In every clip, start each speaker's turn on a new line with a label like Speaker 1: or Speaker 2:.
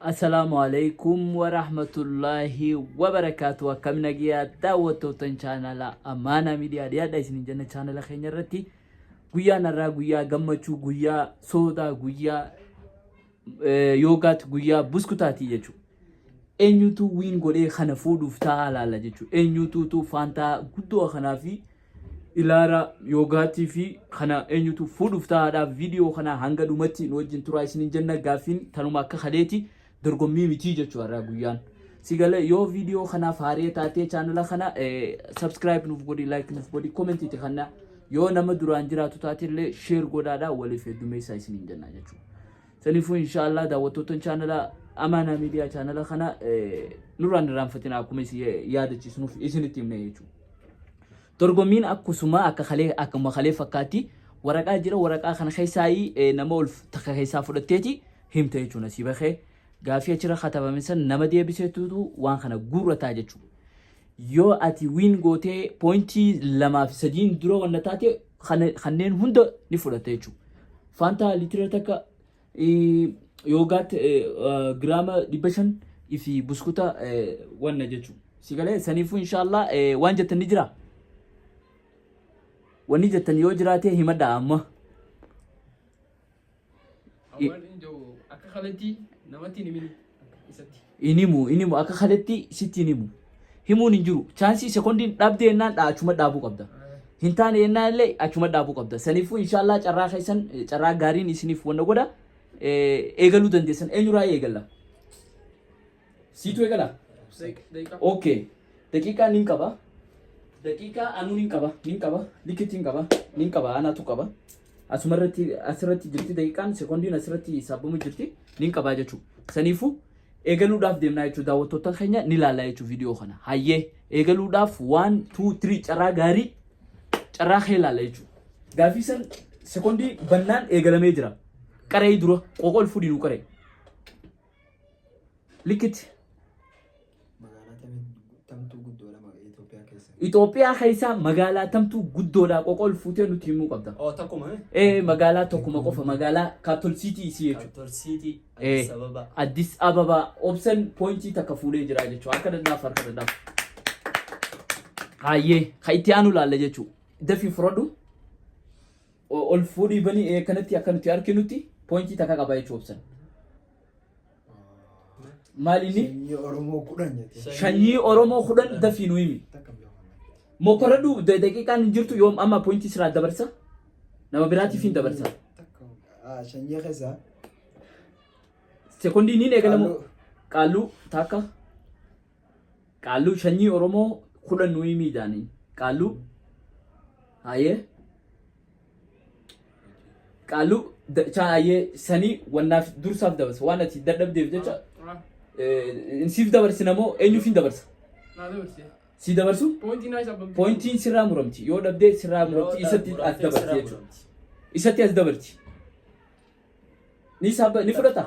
Speaker 1: Assalaamu alaikum warahmatullaahi wabarakaatu. Akkam nagiyaa daawwattootan chaanala Amaanaa Miidiyaa dhiyaadha isinin jenna. Chaanala keenya irratti guyyaan har'aa guyyaa gammachuu, guyyaa soodaa, guyyaa yoogaat, guyyaa buskutaatii jechuudha. Eenyutu win godhee kana fuudhuuf taa'aa laalla jechuudha. Eenyutuutu faantaa guddoo kanaa fi ilaara yoogaatii fi kana eenyutu fuudhuuf taa'aadha. Viidiyoo kana hanga dhumatti nu wajjin turaa isinin jenna. Gaaffiin tanuma akka kaleeti, dorgommii mitii jechuudha har'aa guyyaan. Si galee yoo viidiyoo kanaaf haaree taatee chaanala kana subscribe nuuf godhi, like nuuf godhi, comment itti kanna. Yoo nama duraan jiraatu taate illee share godhaadha, waliif heddumeessaa isinin jenna jechuudha. Saniifuu inshaallah daawwattoota chaanala Amaanaa Miidiyaa chaanala kana nurraan irraanfatina, akkuma isin yaadachiisnuuf isinitti himne jechuudha. Dorgommiin akkasuma akka kalee, akkuma kalee fakkaatti. Waraqaa jira, waraqaa kana keessaa nama ol takka keessaa fudhatteeti himta jechuudha. Nasiiba kee gaafii achirra katabame san nama deebiseetutu waan kana guurrataa jechuudha. Yoo ati win gootee pointii lamaa fi sadiin dura wanna taate, kanneen hunda ni fudhatta jechuudha. Faantaa liitira 1, yoogaat giraama 500 fi buskuta wanna jechuudha. Si galee? Saniifuu inshaallah waan jettan ni jira. Wanni jettan yoo jiraate himadhaa amma.
Speaker 2: Waan inni jiru akka kaletti namatti hin himini isatti.
Speaker 1: In himu, in himu, akka kaletti sitti hin himu. Himuun hin jiru. Chaansii sekondiin dhabdee jennaan achuma dhaabuu qabda. Hin taane jennaan illee achuma dhaabuu qabda. Saniifuu inshaallah carraa keessan, carraa gaariin isiniif wanna godha. Eegaluu dandeessan. Eenyurraa eegalla? Siitu eegala?
Speaker 2: Daqiiqaa.
Speaker 1: Okay. Daqiiqaa nin qaba. Daqiiqaa anuu nin qaba. Nin qaba. Likitti hin qaba. Nin qaba. Anaatu qaba. Asumarratti asirratti jirti daqiiqaan, sekondiin asirratti hisaabamu jirti. Nin qabaa jechuudha. Saniifuu eegaluudhaaf deemnaa jechuudha. Daawwattoota keenya ni ilaallaa jechuudha viidiyoo kana. Hayyee, eegaluudhaaf 1 2 3. Carraa gaarii, carraa kee ilaalla jechuudha. Gaafii san sekondii bannaan eegalamee jira. Qaree dura qoqol fudhi nu qaree. Likitti.
Speaker 3: Magaalaa tamtuu guddoodha Itoophiyaa keessa?
Speaker 1: Itoophiyaa keessa magaalaa tamtuu guddoodha, qoqol fuutee nuti himuu qabda.
Speaker 4: Oh, takkuma.
Speaker 1: Ee, magaalaa tokkuma qofa, magaalaa capital city isii jechuudha.
Speaker 4: Capital City.
Speaker 1: Eh.
Speaker 4: Addis Ababa.
Speaker 1: Addis Ababa. Obsan pointii 1 fuudhee jira jechuudha. Harka dadhaaf, harka dadhaaf. Hayyee, kan itti aanu laalla jechuudha. Dafii fudhadhu. Ol fuudhii banii kanatti akka nuti arginutti pointii 1 qaba jechuudha Obsan. Maal inni?
Speaker 3: Sanyii Oromoo 10 jette.
Speaker 1: Sanyii Oromoo 10 dafii nu himi.
Speaker 3: Takka hin beeku.
Speaker 1: Mokoradhu, daqiiqaan hin jirtu. Yoom amma pointii siraa dabarsa? Nama biraatiif hin dabarsa.
Speaker 3: Takka sanyii keessaa.
Speaker 1: Sekondii niin eegalamu.
Speaker 3: Qaalluu.
Speaker 1: Qaalluu takka. Qaalluu, sanyii Oromoo 10 nu himii jaaniin. Qaalluu. Hayyee. Qaalluu hayyee, sanii wannaaf dursaaf dabarsa. Waan ati dadhabdeef jecha siif dabarsina moo eenyuuf hin dabarsa?
Speaker 2: Naa dabarse.
Speaker 1: Si dabarsu?
Speaker 2: Pointii naa isaa bamti.
Speaker 1: Pointiin sirraa muramti. Yoo dhabdee sirraa muramti. Isatti as dabarti jechuudha. Isatti as dabarti. Ni sabba ni fudhata?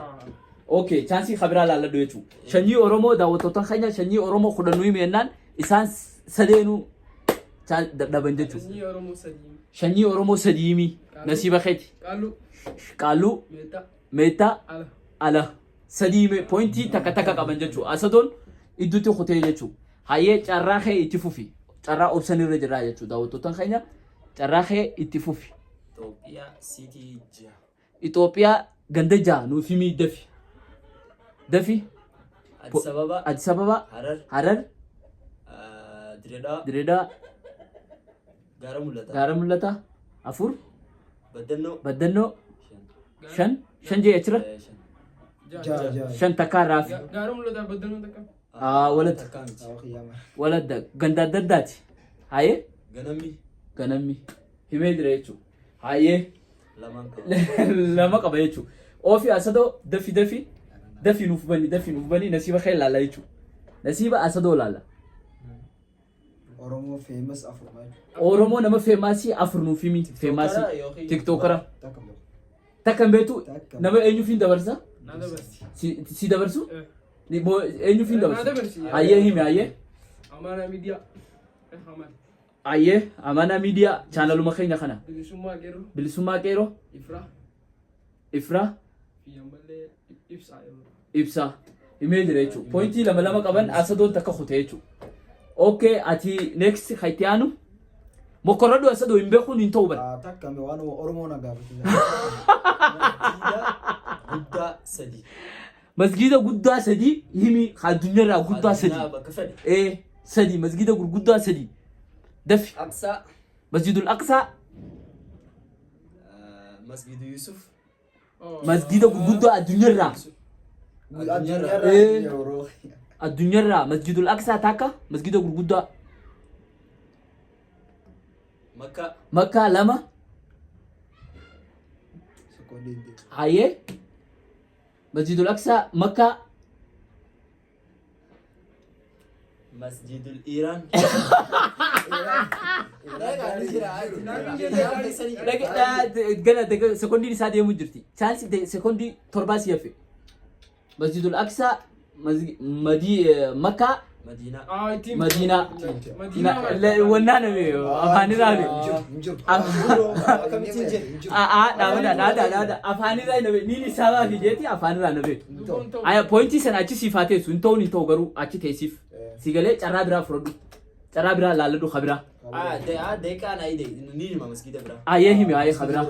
Speaker 1: Okay, chaansii kabiraa laalladhu jechuudha. Sanyii Oromoo, daawwattoota keenya, sanyii Oromoo 10 nu himi jennaan isaan sadeenuu dadhaban jechuudha.
Speaker 2: Sanyii Oromoo sadii.
Speaker 1: Sanyii Oromoo sadii himi, nasiiba keeti.
Speaker 2: Qaalluu.
Speaker 1: Qaalluu.
Speaker 2: Meexxaa.
Speaker 1: Meettaa.
Speaker 2: Ala.
Speaker 1: Ala. Sadii hime, pointii takka takka qaban jechuudha. Asadoon idduutti kutee jechuudha. Hayyee, carraa kee itti fufi. Carraa Obsan irra jira jechuudha, daawwattoota keenya. Carraa kee itti fufi.
Speaker 4: Itoophiyaa City 6.
Speaker 1: Itoophiyaa ganda 6 nuuf himii dafi. Dafi.
Speaker 4: Addis Ababa.
Speaker 1: Addis Ababa.
Speaker 4: Harar.
Speaker 1: Harar.
Speaker 4: Direedhaa.
Speaker 1: Direedaa.
Speaker 4: Gaara Mul'ataa.
Speaker 1: Gaara Mul'ataa. Afur.
Speaker 4: Baddannoo.
Speaker 1: Baddannoo.
Speaker 4: 5.
Speaker 1: Shan. Shan jee achirra.
Speaker 4: 5.
Speaker 3: Ja'a ja'a.
Speaker 1: Shan, takkaa raafi.
Speaker 2: Gaara Mul'ataa, Baddannoo takka.
Speaker 1: Aa, walatti.
Speaker 4: Takkaa miti.
Speaker 3: Awwa kiyyaama.
Speaker 1: Waladda ganda adda addaati. Hayyee.
Speaker 4: Ganammi.
Speaker 1: Ganammi. Himee jira jechuudha. Hayyee.
Speaker 4: Lamaan qaba.
Speaker 1: Lama qaba jechuudha. Oofi Asadoo, dafi dafi dafi nuuf bani, dafi nuuf bani, nasiiba kee laala jechuudha. Nasiiba Asadoo laala.
Speaker 3: Oromoo famous afur maal?
Speaker 1: Oromoo nama famousii afur nuuf himi. Famousii.
Speaker 4: TikTokera yookiin
Speaker 1: TikTokera.
Speaker 3: Takka hin beeku.
Speaker 1: Takka hin beektu?
Speaker 3: Takka.
Speaker 1: Nama eenyuuf hin dabarsa?
Speaker 2: Naa dabarsi.
Speaker 1: Si dabarsu?
Speaker 2: Eh.
Speaker 1: Moo eenyuuf hin
Speaker 2: Naa
Speaker 1: dabarsa?
Speaker 2: dabarsi.
Speaker 1: Hayyee, himi, hayyee.
Speaker 2: Amaanaa Miidiyaa. Amaan.
Speaker 1: Hayyee, Amaanaa Miidiyaa chaanaluma keenya kana.
Speaker 2: Bilisummaa Qeerroo.
Speaker 1: Bilisummaa Qeeroo.
Speaker 2: Ifraa.
Speaker 1: Ifraa.
Speaker 2: Fi ammallee Ibsaa.
Speaker 1: Ibsaa. Himee jira jechuudha. Pointii lama lama qaban Asadoon takka kute jechuudha. Okay, ati next kan itti aanu mokkoradhu Asadoo hin beekuun hin ta'u bara.
Speaker 3: Ah, takka mee waan Oromoo na gaafate.
Speaker 4: Masjiida guddaa sadi.
Speaker 1: Masgiida guddaa sadii himi ka addunyaarraa guddaa sadii.
Speaker 4: Addunyaa bakka fedhe.
Speaker 1: Ee sadii masgiida gurguddaa sadii. Dafi
Speaker 4: Aqsaa.
Speaker 1: Masjidul Aqsaa
Speaker 4: Masjidu Yusuf.
Speaker 1: Masgiida gurguddaa addunyaarraa
Speaker 3: Addunyaarraa
Speaker 1: Eh.
Speaker 3: yeroo
Speaker 1: addunyaarraa Masjidul Aqsaa takka masgiida gurguddaa
Speaker 4: Makkaa.
Speaker 1: Makkaa lama
Speaker 3: sekoondii hin deemu.
Speaker 1: hayyee Masjidul Aqsaa Makkaa
Speaker 4: Masjidul Iiraan.
Speaker 1: Gana sekondiin isaa deemuu jirti. Chaansi sekondii torbaa si hafe. Masjidul Aqsaa Madii Makkaa
Speaker 4: Madiinaa.
Speaker 1: Madiinaa. Wannaa name afaanirraa name.
Speaker 3: Hin jiru.
Speaker 4: Akkamittiin jedhe?
Speaker 3: Hin jiru.
Speaker 1: Aa dhaabada dhaabada dhaabada afaanirraa name niin isaa baafi jeeti afaanirraa name. Aya pointii sana achi siif haa teessu hin ta'uun hin ta'u garuu achi teessiif. Si galee carraa biraa fudhadhu. Carraa biraa laalladhu kabiraa.
Speaker 4: Daqiiqaa naa ide ni hima masgiida biraa.
Speaker 1: Ayee himi ayee kabiraa.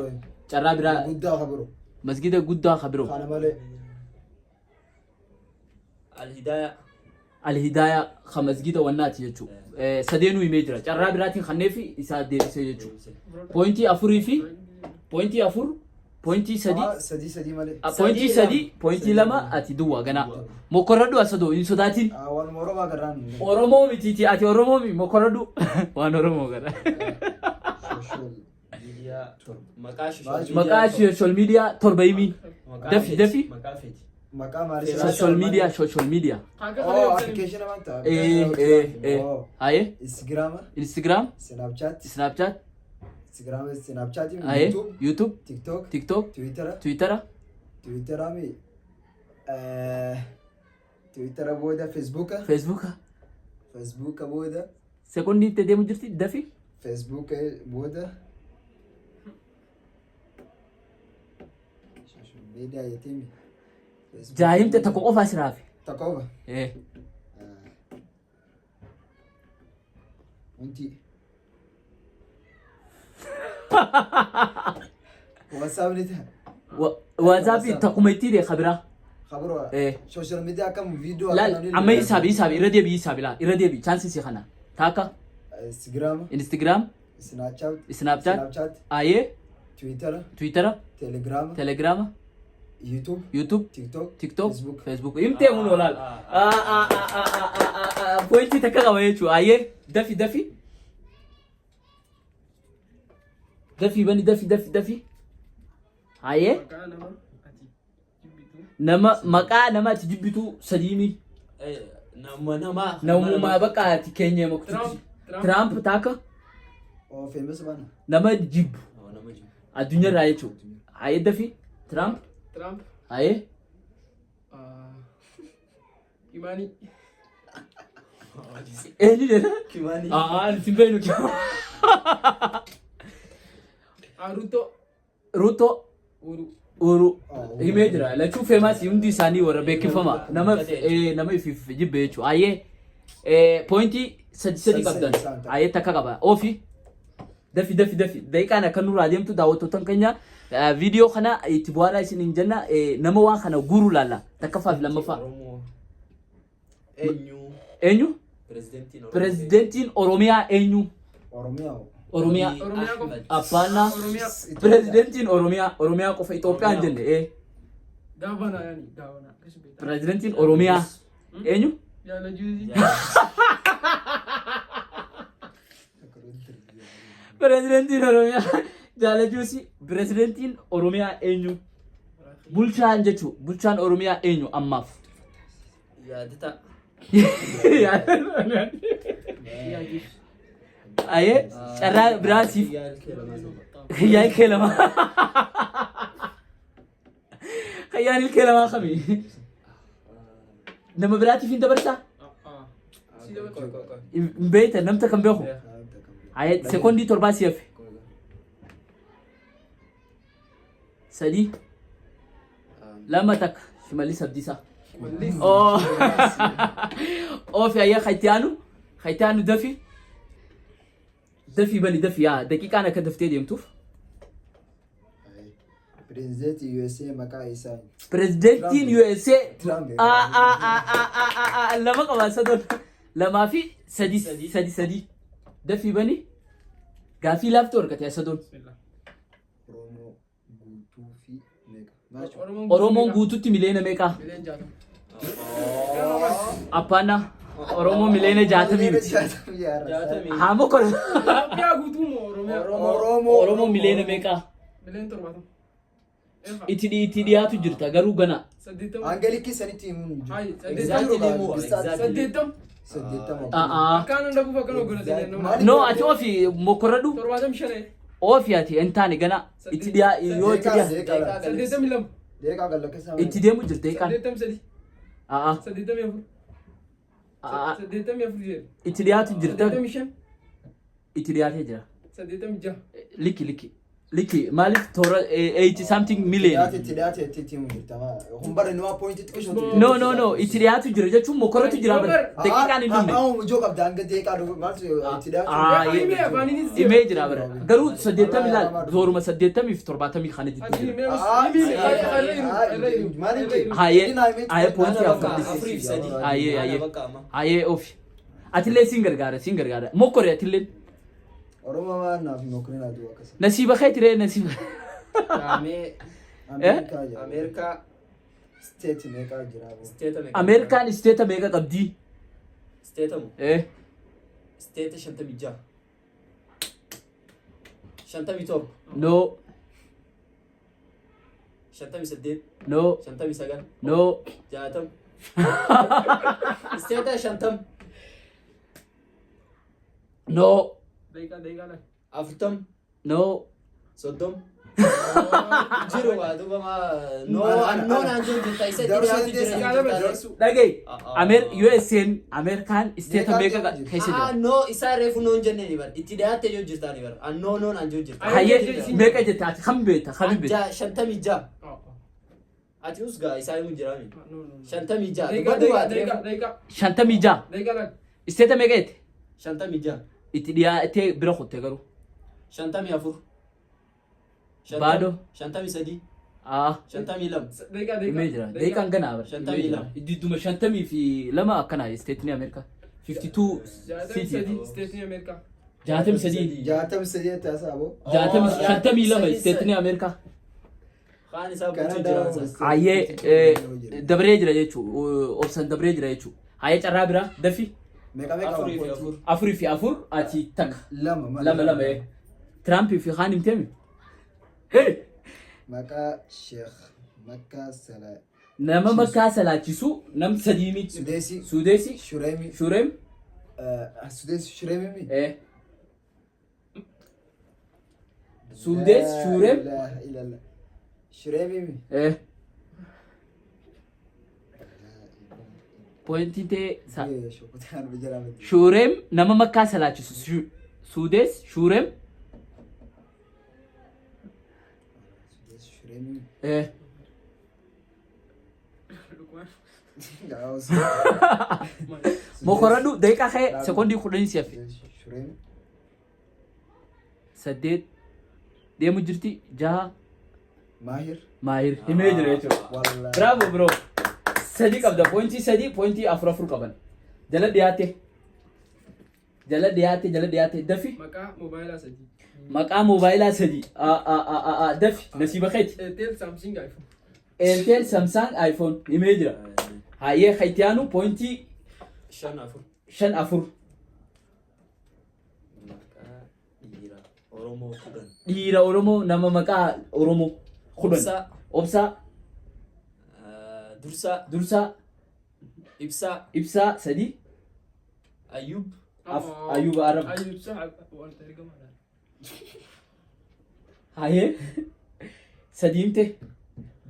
Speaker 1: Carraa biraa
Speaker 3: Guddaa kabiroo.
Speaker 1: masgida guddaa kabiroo.
Speaker 3: Kana malee.
Speaker 4: Alhidaaya.
Speaker 1: Alhidaaya ka masgida wannaati jechuudha. Sadeenuu himee jira. Carraa biraatiin kanneefi isaa deebisee jechuudha. Pointii afurii fi pointii afur pointii sadii
Speaker 3: Ah, sadii sadii malee.
Speaker 1: Pointii sadii pointii lama ati duwwaa ganaa. Mokkoradhu asadoo hin sodaatin.
Speaker 3: Ah, waan Oromoo garraan.
Speaker 1: Oromoo mitiiti ati Oromoo mi mokkoradhu. Waan Oromoo gara.
Speaker 3: Social.
Speaker 4: Miidiyaa torba. Maqaa social
Speaker 1: Maqaa social media torba himi. Dafi dafi.
Speaker 4: Maqaa feeti.
Speaker 3: Maqaa maalii?
Speaker 1: Social media social media.
Speaker 3: Oh, application amantaa.
Speaker 1: Eh eh eh.
Speaker 3: Oh,
Speaker 1: Haye
Speaker 3: Instagram,
Speaker 1: Instagram,
Speaker 3: Snapchat,
Speaker 1: Snapchat,
Speaker 3: Instagram, Snapchat,
Speaker 1: haye
Speaker 3: YouTube,
Speaker 1: YouTube,
Speaker 3: TikTok,
Speaker 1: TikTok,
Speaker 3: Twitter,
Speaker 1: Twitter,
Speaker 3: Twitter mi Twitter booda Facebook,
Speaker 1: Facebook.
Speaker 3: Facebook booda,
Speaker 1: Sekondii itti deemu jirti dafi.
Speaker 3: Facebook booda. Social media jettee
Speaker 1: Jaahimte tokko qofa asiraafi.
Speaker 3: Tokko qofa.
Speaker 1: Eh.
Speaker 3: Wanti. WhatsApp ni ta'a.
Speaker 1: WhatsApp takkuma itti hidhe kabiraa.
Speaker 3: Khabiroo.
Speaker 1: Eh.
Speaker 3: Social media akkam viidiyoo
Speaker 1: Laal amma hisaabi hisaabi irra deebi hisaabi laa irra deebi chaansi si kana. Taakka
Speaker 3: Instagram,
Speaker 1: Instagram,
Speaker 3: Snapchat,
Speaker 1: Snapchat,
Speaker 3: Snapchat,
Speaker 1: ayee
Speaker 3: Twitter,
Speaker 1: Twitter,
Speaker 3: Telegram,
Speaker 1: Telegram,
Speaker 3: YouTube,
Speaker 1: YouTube,
Speaker 3: TikTok,
Speaker 1: TikTok,
Speaker 3: Facebook.
Speaker 1: Facebook. Himtee mun olaal. Pointii takka qaba jechuudha. Ayee dafi dafi. Dafi bani dafi dafi dafi. Ayee
Speaker 2: Maqaa nama ati jibbitu.
Speaker 1: nama maqaa nama ati jibbitu sadiimi.
Speaker 4: Nama nama.
Speaker 1: Namummaa bakka ati keenya
Speaker 2: Trump.
Speaker 1: maqtu. Trump takka
Speaker 3: Oh, famous bana.
Speaker 1: nama jibbu
Speaker 4: Nama jibbu.
Speaker 1: addunyaarraa jechuudha. Ayee dafi Trump
Speaker 2: Trump.
Speaker 1: ayee
Speaker 2: Imaanii.
Speaker 1: eenyu jedha?
Speaker 4: Kimaanii.
Speaker 1: Aa nuti hin beeknu.
Speaker 2: Ruto.
Speaker 1: Ruto
Speaker 2: Uru.
Speaker 1: Uru
Speaker 3: Oh,
Speaker 1: himee jira. Lachuu famous hundi isaanii warra beeksifama. Nama nama ifiif jibbe jechuudha. Ayee pointii sadi sadi
Speaker 3: Sadi
Speaker 1: qabdan.
Speaker 3: sadi isaan ta'a.
Speaker 1: Ayee takka qaba. Oofi dafi dafi dafi daqiiqaan akka nurraa deemtu daawwattoota keenya viidiyoo kana itti bu'aaraa isin hin jenna nama waan kana guuruu laalla takkaffaa fi lammaffaa.
Speaker 4: Oromoo. Eenyu?
Speaker 1: Eenyu?
Speaker 4: Pirezidentiin Oromoo.
Speaker 1: Pirezidentiin Oromiyaa eenyu?
Speaker 3: Oromiyaa.
Speaker 1: Oromiyaa.
Speaker 2: Oromiyaa qofa.
Speaker 1: Abbaannaa.
Speaker 2: Oromiyaa.
Speaker 1: Pirezidentiin Oromiyaa Oromiyaa qofa Itoophiyaa hin jenne.
Speaker 2: Gaafanaa yaani gaafanaa. Akkasuma beektaa.
Speaker 1: Pirezidentiin Oromiyaa eenyu?
Speaker 2: Yaala juuzii.
Speaker 1: Pirezidentiin Oromiyaa jaalajuusi. Pirezidentiin Oromiyaa eenyu? Bulchaan jechuun bulchaan Oromiyaa eenyu ammaaf?
Speaker 4: Yaadata.
Speaker 1: Ayee carraa biraa siif Kiyyaan ilkee lama. Kiyyaan ilkee lamaa kami? Nama biraatiif hin dabarsaa? Hin beektan namta kan beeku. Ayee sekondii torbaa si hafe. Sadii lama takka. Shimallis Abdiisaa.
Speaker 2: Shimallis.
Speaker 1: Oo. Oofi ayyaa kan itti aanu kan itti aanu dafi. Dafii bani dafi yaa daqiiqaan akka daftee deemtuuf.
Speaker 3: Pireezidantii USA maqaa isaa.
Speaker 1: Pireezidantiin USA
Speaker 3: Trump.
Speaker 1: A A A A A A A lama qaba sadoon lamaa fi sadi sadi sadi dafii bani gaafii laaftuu argate sadoon.
Speaker 2: Bismillah.
Speaker 3: Oromoo guutuu fi meeqa? Maal jechuudha?
Speaker 2: Oromoon
Speaker 1: Oromoon guututti miliyoona meeqa?
Speaker 2: Miliyoona 60.
Speaker 1: Appaana Oromoo miliyoona 60 miti.
Speaker 3: 60 yaara.
Speaker 4: 60.
Speaker 1: Haa mokora.
Speaker 2: Itoophiyaa guutuu moo Oromiyaa?
Speaker 3: Oromoo.
Speaker 1: Oromoo miliyoona meeqa?
Speaker 2: Miliyoona 70. Efa.
Speaker 1: Itti dhiyaatu jirta garuu gana.
Speaker 2: 80.
Speaker 3: Angalikii sanitti himuun hin jiru.
Speaker 2: Hayi,
Speaker 4: Exactly
Speaker 3: Jiru
Speaker 4: moo,
Speaker 3: bisaa-
Speaker 4: exactly.
Speaker 2: 80.
Speaker 3: 80.
Speaker 1: A'aa.
Speaker 2: Akkaan hunda buufa akkana hogganate nama.
Speaker 1: No ati ofi mokoradhu
Speaker 2: 75.
Speaker 1: ofi ati hin taane gana itti dhiyaa yoo itti dhiyaa
Speaker 3: Deeqaa
Speaker 2: 82.
Speaker 3: deeqaa gallakkisaa.
Speaker 1: itti deemu jirta eeqaan.
Speaker 2: 83.
Speaker 1: A'aa.
Speaker 2: 84.
Speaker 1: A'aa.
Speaker 2: 84 jedhe.
Speaker 1: Itti dhiyaatu jirta
Speaker 2: 85.
Speaker 1: itti dhiyaatee jira.
Speaker 2: 86.
Speaker 1: Likki likki likki maaliif toora 80 something million.
Speaker 3: Itti dhiyaate itti himuun jirta. Humbarri numaa poointi xiqqishootu.
Speaker 1: No no no itti dhiyaatu jira jechuun mokoratu jira bara daqiiqaan hin dhumne.
Speaker 3: Haa ijoo qabda hanga deeqaa dhufu maaltu itti dhiyaatu.
Speaker 1: Ah,
Speaker 2: Himee afaaniinis jira.
Speaker 1: Himee jira bara garuu 80 ilaal zooruma 80 fi 70 kana jidduu
Speaker 2: Ati
Speaker 1: jira.
Speaker 2: himee himee
Speaker 3: Maal hin
Speaker 1: Haayee haayee poointii
Speaker 4: Ana
Speaker 1: afur
Speaker 4: bakka
Speaker 1: dhisi.
Speaker 4: afurii fi sadii.
Speaker 1: Haayee haayee
Speaker 4: Ana bakka amma.
Speaker 1: haayee ofi. Atillee siin gargaara siin gargaara mokore atillee
Speaker 3: Oromoo maal naaf mokorin aduu akkasii.
Speaker 1: nasiiba kee tiree nasiiba.
Speaker 4: Amee
Speaker 3: Ameerikaa jira.
Speaker 4: Ameerikaa
Speaker 3: Steeti meeqaa jira?
Speaker 4: isteeta meeqa?
Speaker 1: Ameerikaan isteeta meeqa qabdi?
Speaker 4: Isteeta moo?
Speaker 1: Eh
Speaker 4: Isteeta 56. 57.
Speaker 1: no
Speaker 4: 58.
Speaker 1: no
Speaker 4: 59.
Speaker 1: no
Speaker 4: 60. Isteeta 50.
Speaker 1: no
Speaker 2: Daqiiqaa daqiiqaa lama.
Speaker 4: 40.
Speaker 1: no
Speaker 4: 30. Jiru waa duuba maa noo noo naan jiru jirta isa itti dhiyaatu jira jirta.
Speaker 3: Darsuu.
Speaker 1: dhagaye
Speaker 4: Ah, ah.
Speaker 1: USA'n Ameerikaan isteeta
Speaker 3: Meeqa
Speaker 1: meeqa keessa
Speaker 4: Ah
Speaker 1: jira?
Speaker 4: noo isaa reefu noon jennee ni bar itti dhiyaattee yoo jirtaa ni bar annoo noo naan jiru jirta.
Speaker 1: Hayyee meeqa jette ati kam beekta kam beekta?
Speaker 4: 56. Ati usgaa isaa himu jiraami.
Speaker 2: No no.
Speaker 4: 56.
Speaker 2: Daqiiqaa
Speaker 4: Dubbadhu waa
Speaker 2: daqiiqaa
Speaker 4: reefu.
Speaker 2: daqiiqaa
Speaker 1: 56
Speaker 2: daqiiqaa lama.
Speaker 1: isteeta meeqa jette?
Speaker 4: 56.
Speaker 1: Itti dhiyaatee bira kutte garuu.
Speaker 4: 54.
Speaker 1: Baadoo.
Speaker 4: 53.
Speaker 1: Ah
Speaker 4: 52.
Speaker 2: Daqiiqaa
Speaker 1: himee
Speaker 2: daqiiqaa.
Speaker 1: jira daqiiqaan ganaa bara.
Speaker 4: 52.
Speaker 1: Idduma 52 akkana isteetni Ameerikaa. 52
Speaker 2: 63
Speaker 1: city.
Speaker 2: isteetni Ameerikaa.
Speaker 1: 63.
Speaker 3: 63 taasaa boo.
Speaker 1: 52 isteetni Ameerikaa.
Speaker 4: Kaan isaa bulchuu jira.
Speaker 1: Hayyee dabree jira jechuudha. Obsan dabree jira jechuudha. Hayyee carraa biraa dafi
Speaker 3: Meeqa meeqa
Speaker 4: Afurii fi
Speaker 3: qaba?
Speaker 4: afur.
Speaker 1: afurii fi afur ati takka.
Speaker 3: Lama.
Speaker 1: Lama lama ee. Tiraampii fi kaan himteemi.
Speaker 3: Maqaa Sheekh Makkaa Salaa.
Speaker 1: Nama makkaa salaachisu nam sadii miti.
Speaker 3: Sudeesii.
Speaker 1: Suudeesi.
Speaker 3: Shureemi.
Speaker 1: Shureem.
Speaker 3: Sudeesii Shureemi.
Speaker 1: Suudees Shureem.
Speaker 3: Shureemi.
Speaker 1: Pointiin ta'e Shureem nama makkaa salaachisu Suudees Shureem.
Speaker 3: Shureemi.
Speaker 1: Mokoradhu daqiiqaa ka'e sekoondii 10 si hafe.
Speaker 3: Shureemi.
Speaker 1: 8 deemu jirti 6
Speaker 3: Maahir.
Speaker 1: Maahir himee jira jechuudha.
Speaker 3: Wallaahi.
Speaker 1: Bravo bro. Sadi qabda pointii sadi pointii afur afur qaban. Jala dhiyaate. Jala dhiyaate jala dhiyaate dafi.
Speaker 2: Maqaa moobaayilaa sadii.
Speaker 1: Maqaa moobaayilaa sadi. Dafi nasiiba keeti.
Speaker 2: Airtel, Samsung, iPhone.
Speaker 1: Airtel, Samsung, iPhone himee jira. Hayyee kayitiyaanu pointii
Speaker 4: 5 4.
Speaker 1: 5 4.
Speaker 4: Maqaa dhiira Oromoo 10.
Speaker 1: Dhiira Oromoo nama maqaa Oromoo 10.
Speaker 4: Obsaa.
Speaker 1: Obsaa.
Speaker 4: Dursaa.
Speaker 1: Dursaa.
Speaker 4: Ibsaa.
Speaker 1: Ibsaa 3.
Speaker 4: Ayyub.
Speaker 1: Ayyub Arab.
Speaker 2: Ayyub Sa'ad wanta ergamaadha.
Speaker 1: Hayyee sadi himte.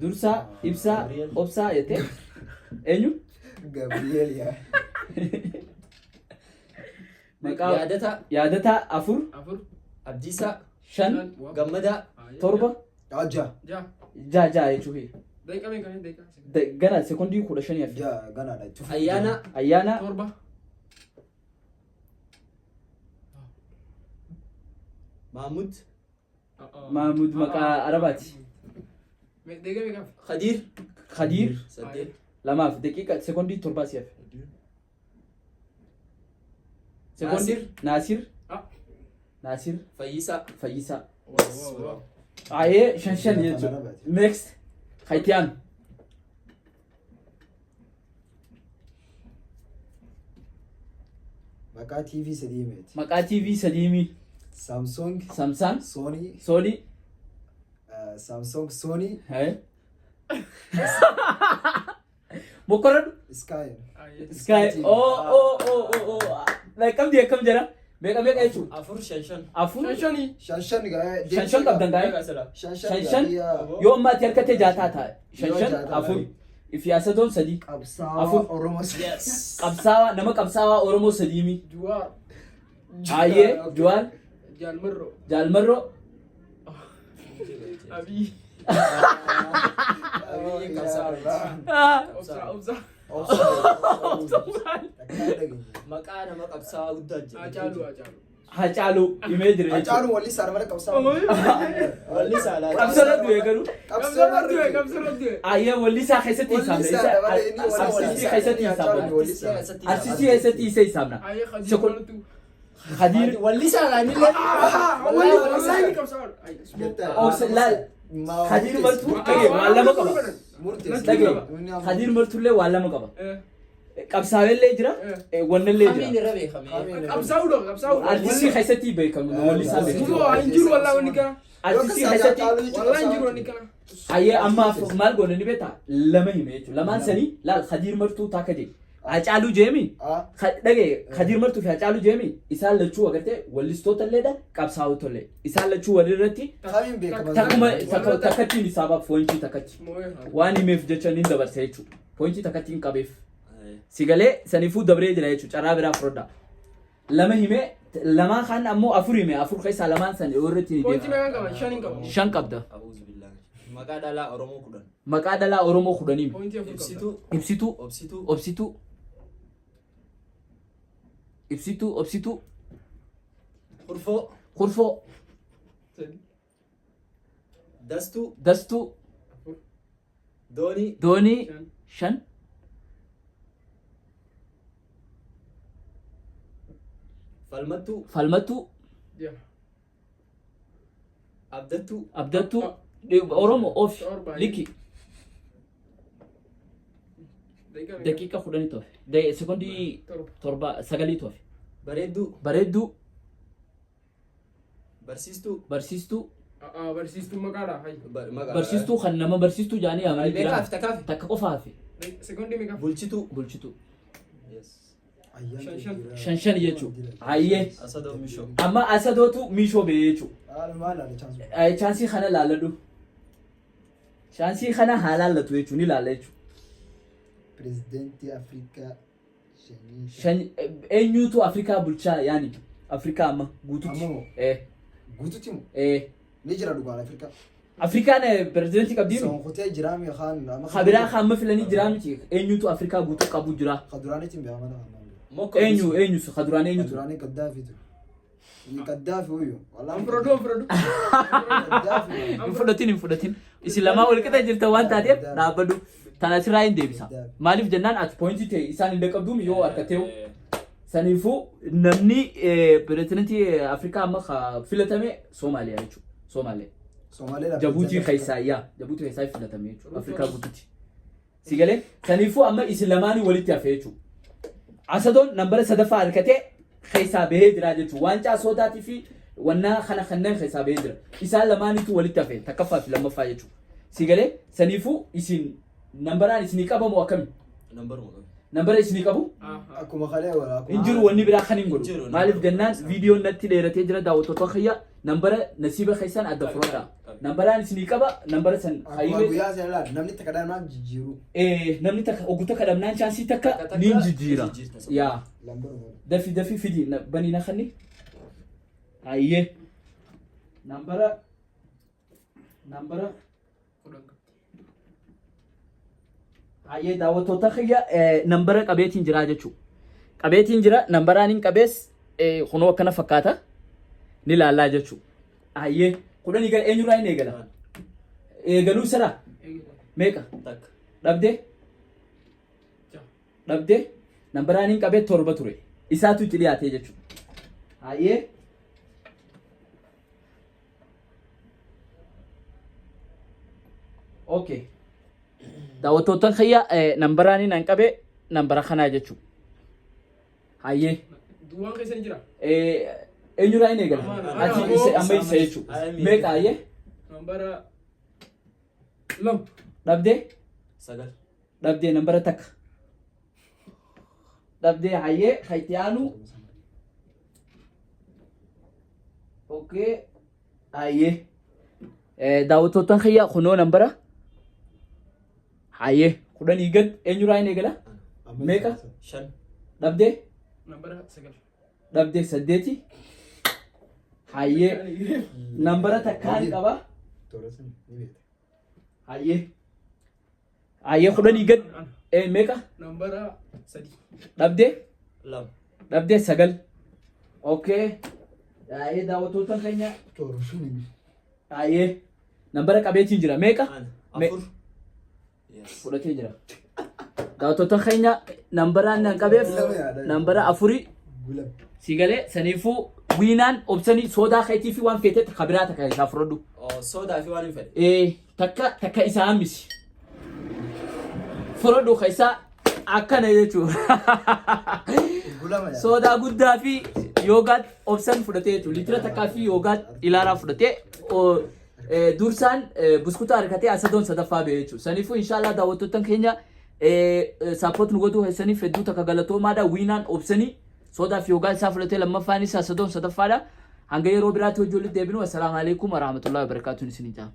Speaker 1: Dursaa, Ibsaa, Obsaa jettee eenyu?
Speaker 3: Gabriel yaa.
Speaker 1: Maqaa
Speaker 4: Yaadataa.
Speaker 1: Yaadataa 4.
Speaker 2: 4.
Speaker 4: Abdiisaa.
Speaker 1: 5.
Speaker 4: Gammadaa.
Speaker 1: 7.
Speaker 3: Ja'a.
Speaker 2: 6.
Speaker 1: 6 6 jechuufi.
Speaker 2: Daqiiqaa meeqa daqiiqaa?
Speaker 1: Gana sekondii 15 hafe.
Speaker 3: Jaa ganaadha. Itti fufi.
Speaker 4: Ayyaana.
Speaker 1: Ayyaana.
Speaker 2: 7.
Speaker 4: Mahmud.
Speaker 1: Mahmud maqaa Arabaati.
Speaker 2: Daqiiqaa meeqa hafe?
Speaker 4: Khadiir.
Speaker 1: Khadiir.
Speaker 4: 8.
Speaker 1: Lamaaf daqiiqa sekondii 7 si hafe. Sekondii. Naasir.
Speaker 2: Ah.
Speaker 1: Naasir.
Speaker 4: Fayyisaa.
Speaker 1: Fayyisaa. Ayee 5 5 jechuudha. Next. Haytiyaan.
Speaker 3: Maqaa TV sadii himeeti.
Speaker 1: Maqaa TV sadii himi.
Speaker 3: Samsung,
Speaker 1: Samsung.
Speaker 3: Sony,
Speaker 1: Sony.
Speaker 3: Samsung, Sony,
Speaker 1: Mokkoradhu.
Speaker 3: Sky.
Speaker 1: Sky. Oh oh oh oh oh. Qabdi akkam jira? Meeqa meeqa jechuudha?
Speaker 4: 4 5 5.
Speaker 1: 4
Speaker 2: 5 5.
Speaker 3: 5 5 gaa.
Speaker 1: 5 5 qabdan gaa'e.
Speaker 3: 5
Speaker 1: 5
Speaker 3: 5
Speaker 1: 5 yoo ammaa ati harkatti jaataa ta'a. 5
Speaker 3: Yoo
Speaker 1: 5
Speaker 3: jaha ta'a.
Speaker 1: 4. Ifiyaasatoon 3.
Speaker 3: Qabsaawaa
Speaker 1: 4.
Speaker 3: Oromoo.
Speaker 4: Yes.
Speaker 1: Qabsaawaa nama qabsaawaa Oromoo sadii himi.
Speaker 2: Juwaar.
Speaker 1: Ayyee Juwaar.
Speaker 2: Jaalmarroo.
Speaker 1: Jaalmarroo.
Speaker 2: Abiy.
Speaker 4: Abiyyiin qabsaa'aa.
Speaker 2: Obsa obsa.
Speaker 4: Maqaa nama qabsaa'aa guddaa jira.
Speaker 2: Hacaaluu Hacaaluu.
Speaker 1: Hacaaluu himee jira jechuudha.
Speaker 3: Hacaaluun wallisaadha malee qabsaa'aa.
Speaker 4: Wallisaa laata.
Speaker 1: Qabsoo du'e garuu.
Speaker 2: Qabsoo du'e qabsoo du'e.
Speaker 1: Ayyee wallisaa keessatti hisaabna.
Speaker 3: Wallisaadha malee inni
Speaker 1: Artistii keessatti hisaabna.
Speaker 4: Artistii
Speaker 1: Artistii keessatti isa hisaabna.
Speaker 2: Ayyee Khadiir
Speaker 1: Sekon-
Speaker 2: Maltuu.
Speaker 1: Khadiir.
Speaker 4: Wallisaa laanillee.
Speaker 2: Wallahi qabsaa'aa.
Speaker 1: Obsa laal. Khadiir Martuu dhagee waan lama qaba. Dhagee Khadiir Martuullee waan lama qaba. Qabsaa'ellee jira. Wannallee
Speaker 4: Kamiin
Speaker 1: jira.
Speaker 4: irra beekame?
Speaker 2: Qabsaa'uudha qabsaa'uudha.
Speaker 1: Artistii keessatti beekamu wallisaa beekamu.
Speaker 2: Hin jiru wallahi wanni kana.
Speaker 1: Artistii keessatti.
Speaker 2: Wallahi hin jiru wanni kana.
Speaker 1: Ayyee ammaaf maal goone ni beektaa? Lama hime jechuudha. Lamaan sanii laal Khadiir Martuu takka jee. Hacaaluu jeemi. Dhagee Khadiir Martuu fi Hacaaluu jeemi isaan lachuu agartee wallistoota illeedha qabsaa'ota illee. Isaan lachuu walirratti
Speaker 3: Kamiin beekama?
Speaker 1: takkuma takkattiin hisaabaaf poointii takkatti. Waan himeef jecha ni dabarse jechuudha. Poointii takkattiin qabeef. Sigalee saniifuu dabree jira jechuudha. Carraa biraa fudhadha. Lama himee lamaan kan ammoo 4 hime 4 keessaa lamaan san irratti ni
Speaker 2: Poointii
Speaker 1: deema.
Speaker 2: meeqa qaba? 5 hin qabu.
Speaker 1: 5 qabda.
Speaker 4: A'uuzu billaahi. Maqaa dhalaa Oromoo 10.
Speaker 1: Maqaa dhalaa Oromoo 10 hime.
Speaker 2: Poointii 4 qabda.
Speaker 4: Ibsituu.
Speaker 1: Ibsituu.
Speaker 4: Obsituu.
Speaker 1: Obsituu. Ibsituu. Obsituu.
Speaker 4: Kurfoo.
Speaker 1: Kurfoo.
Speaker 4: Dastuu.
Speaker 1: Dastuu.
Speaker 4: Doonii.
Speaker 1: Doonii. 5.
Speaker 4: Falmattuu.
Speaker 1: Falmattuu.
Speaker 4: Abdattuu.
Speaker 1: Abdattuu. Oromoo ofi. Likki. Daqiiqa 10 tofe. Sekondii 7 9 tofe.
Speaker 4: Bareedduu.
Speaker 1: Bareedduu.
Speaker 4: Barsiistuu.
Speaker 1: Barsiistuu.
Speaker 2: Barsiistuu maqaadha.
Speaker 1: Barsiistuu kan nama barsiistuu jaanii yaamanii
Speaker 4: Meeqa
Speaker 1: jira.
Speaker 4: hafe takka hafe?
Speaker 1: Takka qofa hafe.
Speaker 2: Sekondii meeqa hafe?
Speaker 4: Bulchituu.
Speaker 1: Bulchituu.
Speaker 3: 5
Speaker 1: 5 5 jechuudha. Hayyee.
Speaker 4: Asadoo Mishoo.
Speaker 1: Amma asadootu Mishoo ba'ee jechuudha.
Speaker 3: Maal laala chaansii?
Speaker 1: Chaansii kana laalladhu. Chaansii kana haa laallatu jechuudha. Ni laalla jechuudha.
Speaker 3: Pirezidentii Afrikaa
Speaker 1: 5 eenyutu Afrikaa bulchaa yaani Afrikaa amma guututti.
Speaker 3: Ammoo? Guututti moo? Ni jira dhugaan Afrikaa.
Speaker 1: Afrikaan pirezidentii qabdii mi?
Speaker 3: Sonkutee jiraa mi kaan amma.
Speaker 1: Kabiraa kan amma filanii jiraa miti. Eenyutu Afrikaa guutuu qabu jira?
Speaker 3: Kaduraaniitiin beekamaa ta'an.
Speaker 4: Mokko.
Speaker 1: Eenyu eenyu kaduraan eenyutu?
Speaker 3: Kaduraanii Kaddaafi ture. Inni Kaddaafi huyyuu. Wallaahi
Speaker 2: Fudhadhu fudhadhu.
Speaker 3: Kaddaafi.
Speaker 1: Hin fudhatin hin fudhatin. Isin lamaa wal qixa jirtan waan taateef dhaabbadhu. Tana sirraa hin deebisa. Maaliif jennaan ati poointii ta'e isaan hin dhaqqabduum yoo harkateewu. Saniifuu namni pirezidantii Afrikaa amma filatame Soomaaliyaa jechuudha. Soomaaliyaa.
Speaker 3: Somaaliyaa.
Speaker 1: Jabuutii keessaa yaa Jabuutii keessaa filatame jechuudha. Afrikaa guututti. Si galee saniifuu amma isin lamaanii walitti hafe jechuudha. Asadoon nambara sadaffaa harkatee keessaa bahee jira jechuudha. Waancaa soodaatii fi wannaa kana kanneen keessaa bahee jira. Isaan lamaaniitu walitti hafe takkaffaa fi lammaffaa jechuudha. Si galee saniifuu isin nambaraan isinii qabamu akkami?
Speaker 4: Nambaruma qabu.
Speaker 1: Nambara isinii qabu?
Speaker 3: Akkuma kalee wala.
Speaker 1: Hin jiru wanni biraa kan hin godhu.
Speaker 4: Jiru,
Speaker 1: Maaliif jennaan viidiyoon natti dheeratee jira daawwattoota kiyya nambara nasiiba keessan adda fudhadha. Nambaraan isinii qaba nambara san
Speaker 3: Akkuma
Speaker 1: hayyee
Speaker 3: guyyaa sana laal namni takka dhaan jijjiiru.
Speaker 1: namni takka oguu takka dhabnaan chaansii takka
Speaker 4: Takka
Speaker 1: niin
Speaker 4: takka
Speaker 1: jijjiira.
Speaker 4: jijjiirta.
Speaker 1: Yaa
Speaker 3: Lambaruma.
Speaker 1: dafi dafi fidi banii na kanni. Hayyee nambara nambara
Speaker 2: 10 qabdi.
Speaker 1: Hayyee daawwattoota kiyya nambara qabeetiin jira jechuudha. Qabeetiin jira nambaraan hin qabees kunoo akkana fakkaata ni laallaa jechuudha. Hayyee kudhanii gara eenyurraa hin eegala? Eegaluu sira meeqa?
Speaker 4: Takka.
Speaker 1: Dhabdee?
Speaker 2: Jaha.
Speaker 1: Dhabdee? Nambaraan hin qabee 7 ture. Isaatu itti dhiyaatee jechuudha. Hayyee. Okay. Daawwattoota kiyya nambaraan hin qabe nambara kanaa jechuudha. Hayyee.
Speaker 2: Duwwaan keessa ni jira.
Speaker 1: Eenyurraa hin eegala?
Speaker 2: Amma-
Speaker 1: Ati amma isa jechuudha. Meeqa hayyee?
Speaker 2: Nambara 2.
Speaker 1: Dhabdee?
Speaker 4: 9.
Speaker 1: Dhabdee nambara 1. Dhabdee hayyee kan itti aanu. Okay. Hayyee. Daawwattoota kiyya kunoo nambara. Hayyee 10 gad eenyurraa hin eegala? Meeqa?
Speaker 4: 5.
Speaker 1: Dhabdee?
Speaker 2: Nambara 9.
Speaker 1: Dhabdee 8. Hayyee nambara takkaan qaba.
Speaker 3: Toora sun ni beekta.
Speaker 1: Hayyee. Hayyee 10 gad meeqa?
Speaker 2: Nambara 3.
Speaker 1: Dhabdee?
Speaker 4: 2.
Speaker 1: Dhabdee 9. Okay. Hayyee daawwattoota keenya.
Speaker 3: Toora sun ni beekta.
Speaker 1: Hayyee nambara qabeetiin jira meeqa?
Speaker 4: Ana. 4. Yes.
Speaker 1: Fudhatee jira. Daawwattoota keenya nambaraan nan qabeef nambara 4
Speaker 3: Gulab.
Speaker 1: si galee saniifuu wiinaan obsanii soodaa keetii fi waan feetetti kabiraa takka isaa fudhadhu.
Speaker 4: Oh, sodaa fi waan hin fedhe.
Speaker 1: Takka takka isaa hambisi. Fudhadhu ka isaa akkana jechuudha.
Speaker 3: Gulama yaa.
Speaker 1: Soodaa guddaa fi yoogaat obsan fudhatee jechuudha. Liitira takkaa fi yoogaat ilaalaa fudhatee dursaan buskuta harkatee asadoon sadaffaa ba'e jechuudha. Saniifuu inshaallah daawwattoota keenya support nu godhuu keessaniif hedduu takka galatoomaadha. Wiinaan obsanii soodaa fi yoogaat isaa fudhatee lammaffaanis asadoon sadaffaadha. Hanga yeroo biraatti hojii walitti deebinu. Assalaamu alaikum warahmatullahi wabarakatuh isiniin jedhama.